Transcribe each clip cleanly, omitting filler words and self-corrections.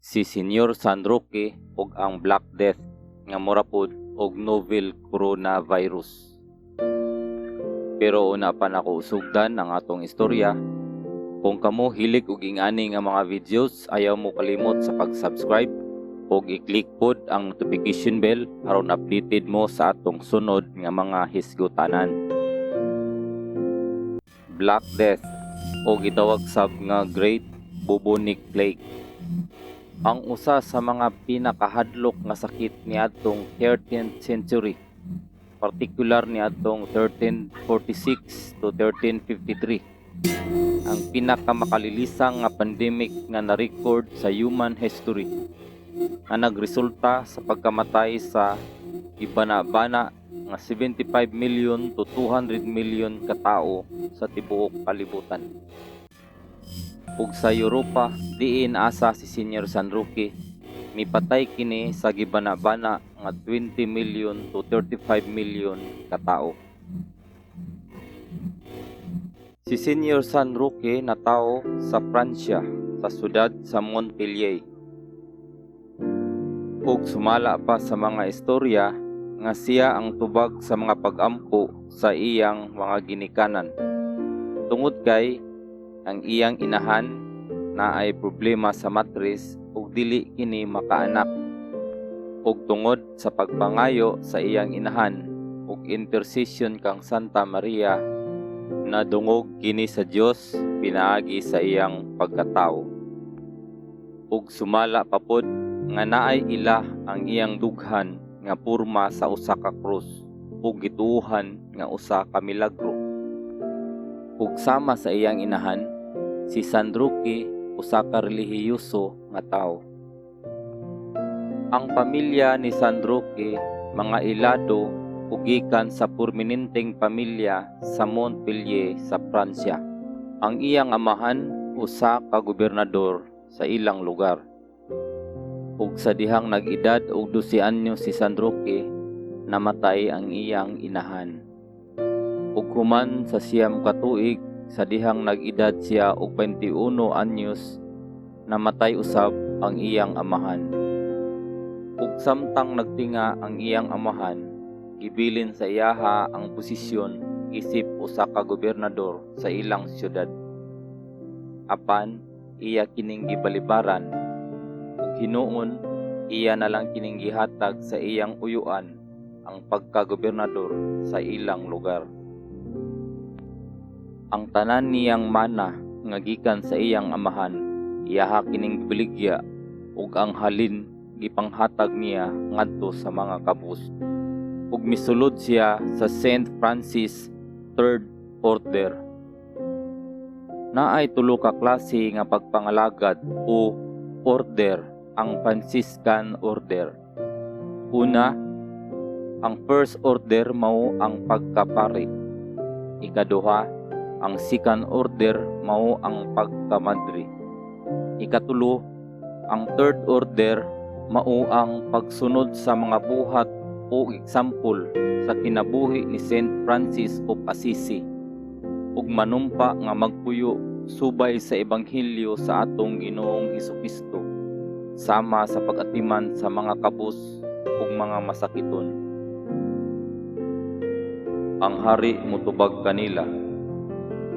Si Senyor San Roque ug ang Black Death nga mura pod og novel coronavirus. Pero una pa nako sugdan ang atong istorya. Kung kamo hilig og ingani nga mga videos, ayaw mo kalimot sa pag-subscribe ug i-click pod ang notification bell aron updated mo sa atong sunod nga mga hisgutanan. Black Death o gitawag sab nga Great Bubonic Plague ang usa sa mga pinakahadlok nga sakit niadtong 13th century, partikular niadtong 1346 to 1353, ang pinakamakalilisang nga pandemic nga na-record sa human history nga nagresulta sa pagkamatay sa gibana-bana nga 75 million to 200 million katao sa tibuok kalibutan. Ug sa Europa, diin asa si Senyor San Roque, mipatay kini sa gibana-bana nga 20 million to 35 million katao. Si Senyor San Roque natawo sa Pransya, sa syudad sa Montpellier. Ug sumala pa sa mga istorya nga siya ang tubag sa mga pag-ampo sa iyang mga ginikanan. Tungod kay ang iyang inahan naay problema sa matris ug dili kini makaanak. Ug tungod sa pagpangayo sa iyang inahan ug intercession kang Santa Maria, nadungog kini sa Dios pinaagi sa iyang pagkatawo. Ug sumala pa pod nga naay ila ang iyang dughan nga porma sa usa ka krus ug gituohan nga usa ka milagro. Ug sama sa iyang inahan, si San Roque usa ka relihiyoso nga tawo. Ang pamilya ni San Roque mga ilado ug gikan sa prominenteng pamilya sa Montpellier sa Pransya. Ang iyang amahan usa ka gobernador sa ilang lugar. Ug sa dihang nag-edad og 12 anyos si San Roque, namatay ang iyang inahan. Ug human sa 9 ka tuig, sa dihang nag-edad siya og 21 anyos, namatay usab ang iyang amahan. Ug samtang nagtinga ang iyang amahan, gibilin sa iyaha ang posisyon isip usa ka gobernador sa ilang syudad. Apan iya kining gibalibaran ug hinuon iya na lang kining gihatag sa iyang uyuan ang pagkagobernador sa ilang lugar. Ang tanan niyang mana nga gikan sa iyang amahan, iyaha kining gibaligya ug ang halin gipanghatag niya ngadto sa mga kabus. Ug misulod siya sa Saint Francis Third Order. Naay tulo ka klase nga pagpangalagad o order ang Franciscan Order. Una, ang first order mao ang pagkapari. Ikaduha, ang second order mao ang pagkamadre. Ikatulo, ang third order mao ang pagsunod sa mga buhat o example sa kinabuhi ni Saint Francis of Assisi ug manumpa nga magpuyo subay sa ebanghelyo sa atong Ginoong Hesukristo sama sa pag-atiman sa mga kabus ug mga masakiton. Ang hari motubag kanila,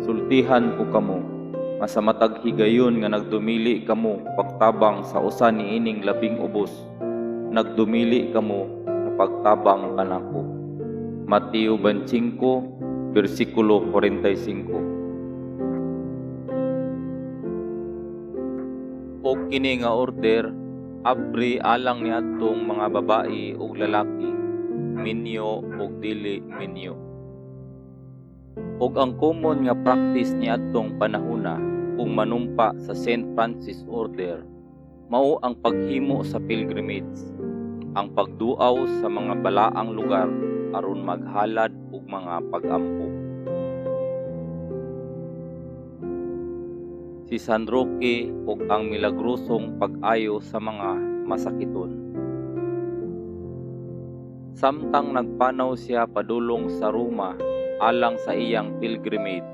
"Sultihan ko kamo, nga sa matag higayon nga nagdumili kamo pagtabang sa usa niining labing ubos, nagdumili kamo sa pagtabang kanako." Mateo 25, bersikulo 45. Og kini nga order abri alang niadtong mga babae ug lalaki, minyo ug dili minyo. Ug ang common nga practice niadtong panahona kung manumpa sa Saint Francis Order mao ang paghimo sa pilgrimage, ang pagduaw sa mga balaang lugar aron maghalad og mga pag-ampo. Si San Roque ug ang milagrosong pag-ayo sa mga masakiton. Samtang nagpanaw siya padulong sa Roma alang sa iyang pilgrimage,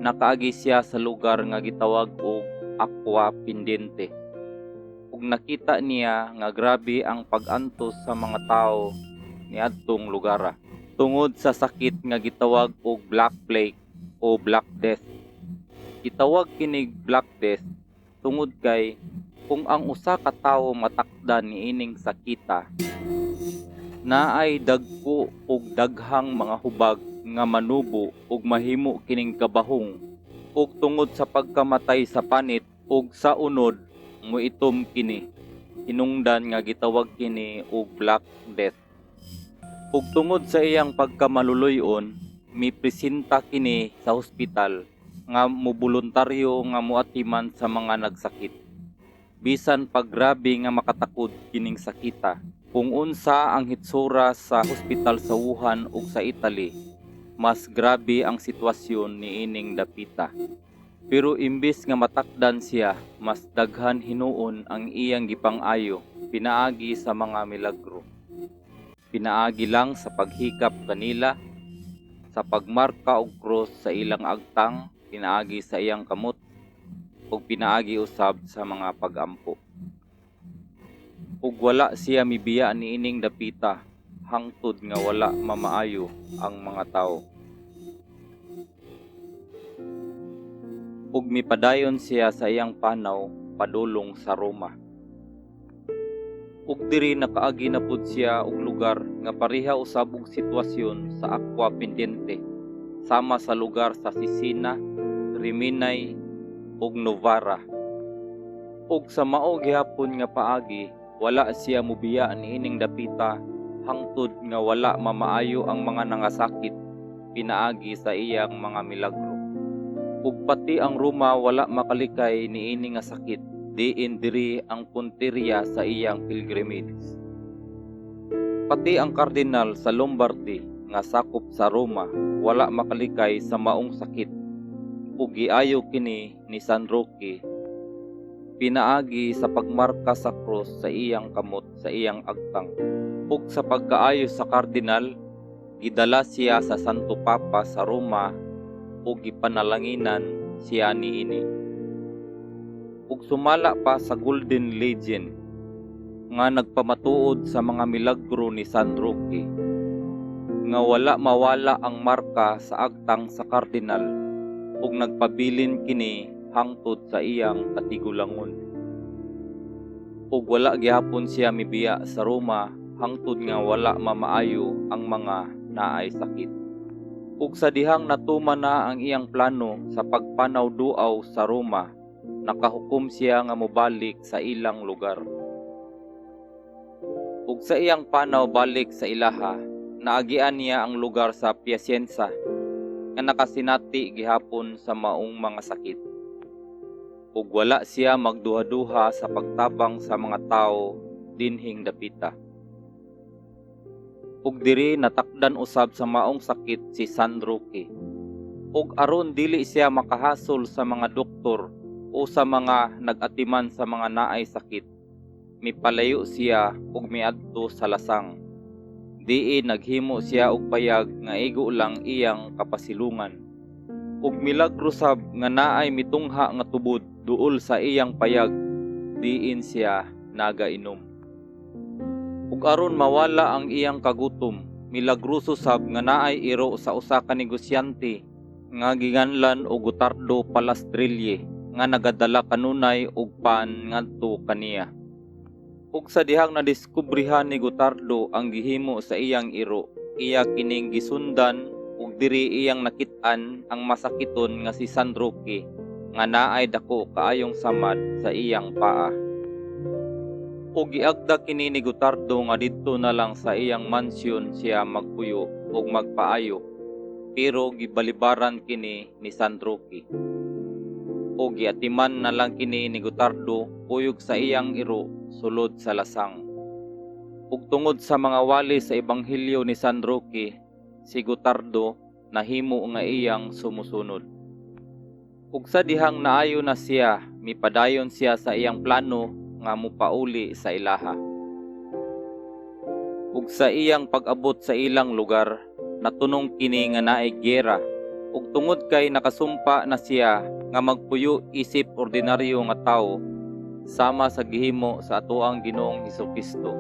nakaagi siya sa lugar nga gitawag og Aqua Pendente. Ug nakita niya nga grabe ang pag-antos sa mga tawo niadtong lugara tungod sa sakit nga gitawag og Black Plague o Black Death. Gitawag kinig Black Death tungod kay kung ang usa ka tawo matakdan niining sakita, naay dagko ug daghang mga hubag nga manubo ug mahimo kining kabahong, ug tungod sa pagkamatay sa panit ug sa unod moitom kini, hinungdan nga gitawag kini og Black Death. Ug tungod sa iyang pagkamaluloy-on, mipresenta kini sa hospital nga moboluntaryo nga moatiman sa mga nagsakit. Bisan pag grabe nga makatakod kining sakita, kung unsa ang hitsura sa hospital sa Wuhan ug sa Italy, mas grabe ang sitwasyon niining dapita. Pero imbis nga matakdan siya, mas daghan hinuon ang iyang gipang-ayo pinaagi sa mga milagro. Pinaagi lang sa paghikap kanila, sa pagmarka og krus sa ilang agtang pinaagi sa iyang kamot, ug pinaagi usab sa mga pag-ampo. Ug wala siya mibiya niining dapita hangtod nga wala mamaayo ang mga tawo. Ug mipadayon siya sa iyang panaw padulong sa Roma. Ug diri nakaagi na pud siya og lugar nga pareha usab og sitwasyon sa Acquapendente, sama sa lugar sa Cesena, Rimini ug Novara. Ug sa mao gihapon nga paagi, wala siya mobiya niining dapita hangtod nga wala mamaayo ang mga nangasakit pinaagi sa iyang mga milagro. Ug pati ang Roma wala makalikay niini nga sakit, diin diri ang punteriya sa iyang pilgrimage. Pati ang kardinal sa Lombardy nga sakop sa Roma wala makalikay sa maong sakit, ug giayo kini ni San Roque pinaagi sa pagmarka sa krus sa iyang kamot sa iyang agtang. Ug sa pagkaayo sa kardinal, gidala siya sa Santo Papa sa Roma ug gipanalanginan siya niini. Ug sumala pa sa Golden Legend nga nagpamatuod sa mga milagro ni San Roque nga wala mawala ang marka sa agtang sa kardinal ug nagpabilin kini hangtod sa iyang katigulangon. Ug wala gihapon siya mibiya sa Roma hangtod nga wala mamaayo ang mga naay sakit. Ug sa dihang natuman na ang iyang plano sa pagpanaw duaw sa Roma, nakahukom siya nga mobalik sa ilang lugar. Ug sa iyang panaw balik sa ilaha, naagian niya ang lugar sa Piacenza nga nakasinati gihapon sa maong mga sakit. Ug wala siya magduha-duha sa pagtabang sa mga tawo dinhing dapita. Ug diri natakdan usab sa maong sakit si San Roque. Ug aron dili siya makahasol sa mga doktor o sa mga nag-atiman sa mga naay sakit, mipalayo siya ug miadto sa lasang. Diin naghimo siya og payag nga igo lang iyang kapasilungan. Ug milagro sab nga naay mitungha nga tubod duol sa iyang payag, diin siya nagainom. Ug aron mawala ang iyang kagutom, milagroso sab nga naay iro sa usa ka negosyante nga ginganlan og Gotardo Palastrilli nga nagadala kanunay og pan ngadto kaniya. Ug sa dihang nadiskubrehan ni Gotardo ang gihimo sa iyang iro, iya kining gisundan ug diri iyang nakit-an ang masakiton nga si San Roque nga naay dako kaayong samad sa iyang paa. Ug giagda kini ni Gotardo nga didto na lang sa iyang mansyon siya magpuyo ug magpaayo, pero gibalibaran kini ni San Roque. Ug giatiman na lang kini ni Gotardo kuyog sa iyang iro sulod sa lasang. Ug tungod sa mga wali sa ebanghelyo ni San Roque, si Gotardo nahimo nga iyang sumusunod. Ug sa dihang naayo na siya, mipadayon siya sa iyang plano nga mopauli sa ilaha. Ug sa iyang pag-abot sa ilang lugar, natunong kini nga naay giyera. Ug tungod kay nakasumpa na siya nga magpuyo isip ordinaryo nga tawo, Sama sa gihimo sa atoang Ginoong Hesukristo.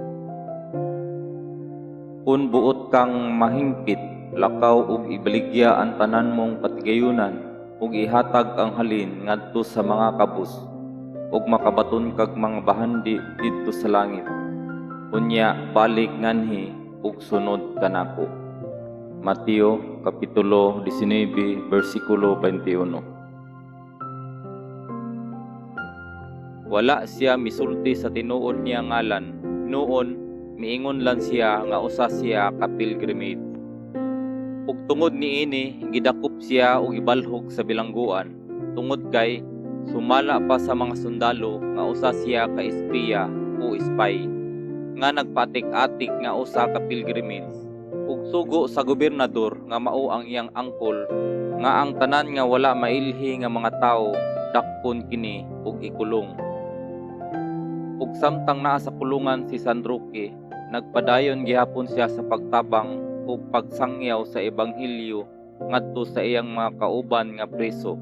Kun buot kang mahingpit, lakaw ug ibaligya ang tanan mong katigayunan ug ihatag ang halin ngadto sa mga kabus, ug makabaton kag mga bahandi didto sa langit. Unya balik nganhi ug sunod kanako. Mateo Kapitulo 19, versikulo 21. Wala siya misulti sa tinuod niya ngalan. Noon, miingon lang siya nga usa siya ka pilgrimage. Ug tungod niini, gidakop siya ug ibalhog sa bilangguan tungod kay sumala pa sa mga sundalo nga usa siya ka espiya o spy nga nagpaatik-atik nga usa ka pilgrimage, ug sugo sa gobernador nga mao ang iyang angkol nga ang tanan nga wala mailhi nga mga tawo dakpon kini ug ikulong. Ug samtang naa sa kulungan si San Roque, nagpadayon gihapon siya sa pagtabang ug pagsangyaw sa ebanghelyo ngadto sa iyang mga kauban nga preso.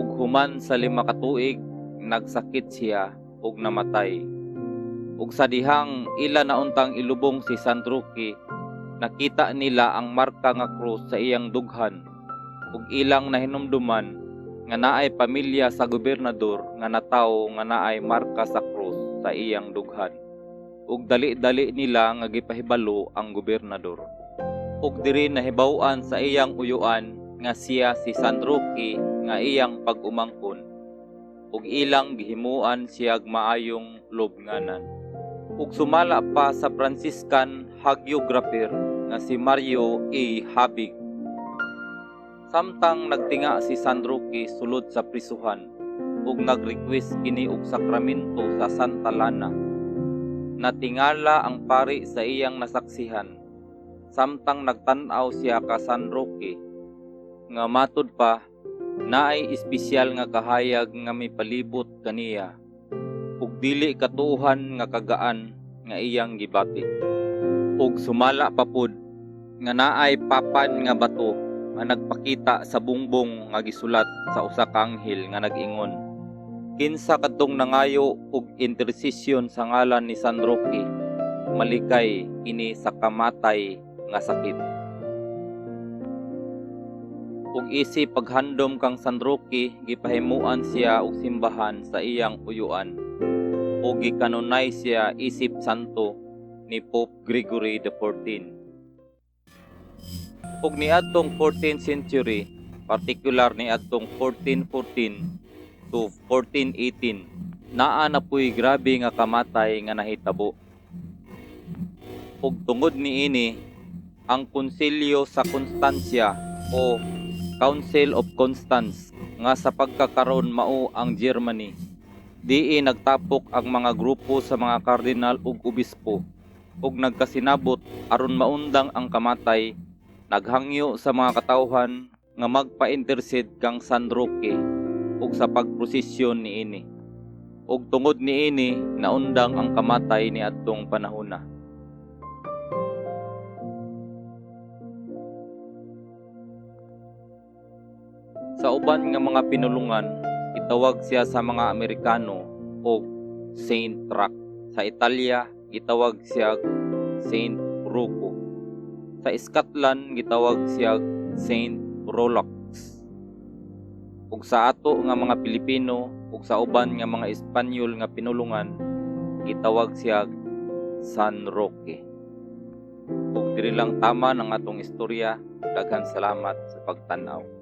Ug human sa 5 ka tuig, nagsakit siya ug namatay. Ug sa dihang ila nauntang ilubong si San Roque, nakita nila ang marka nga krus sa iyang dughan ug ilang nahinumduman nga naay pamilya sa gobernador nga natawo nga naay marka sa krus sa iyang dughan. Ug dali-dali nila nga gipahibalo ang gobernador. Ug diri nahibaw-an sa iyang uyuan nga siya si San Roque nga iyang pag-umangkon, ug ilang gihimuan siyag maayong lubnganan. Ug sumala pa sa Franciscan hagiographer nga si Mario A. Habig. Samtang nagtinga si San Roque sulod sa prisuhan ug nag-request kini og sakramento sa Santa Lana, natingala ang pari sa iyang nasaksihan samtang nagtan-aw siya ka San Roque nga matud pa naay espesyal nga kahayag nga mipalibot kaniya ug dili katuohan nga kagaan nga iyang gibati. Ug sumala pa pod nga naay papan nga bato nga nagpakita sa bungbong nga gisulat sa usa ka anghel nga nag-ingon, kinsa kadtong nangayo og intersesyon sa ngalan ni San Roque, malikay kini sa kamatay nga sakit. Ug isip paghandom kang San Roque, gipahimuan siya og simbahan sa iyang uyuan ug gikanunay siya isip santo ni Pope Gregory the 14. Ug niadtong 14th century, partikular niadtong 1414 to 1418, naa na puy grabe nga kamatay nga nahitabo. Ug tungod niini, ang Konsilyo sa Constancia o Council of Constance nga sa pagkakaron mao ang Germany, diin nagtapok ang mga grupo sa mga kardinal ug obispo ug nagkasinabot aron maundang ang kamatay, naghangyo sa mga katawhan nga magpa-intercede kang San Roque ug sa pagprosesyon niini. Ug tungod niini naundang ang kamatay niadtong panahona. Sa uban nga mga pinulungan, gitawag siya sa mga Amerikano og Saint Rock. Sa Italia, gitawag siya Saint Rocco. Sa Scotland, gitawag siya Saint Rolox. Ug sa ato nga mga Pilipino ug sa uban nga mga Espanyol nga pinulungan, gitawag siya San Roque. Ug diri lang tama ang atong istorya. Daghan salamat sa pagtan-aw.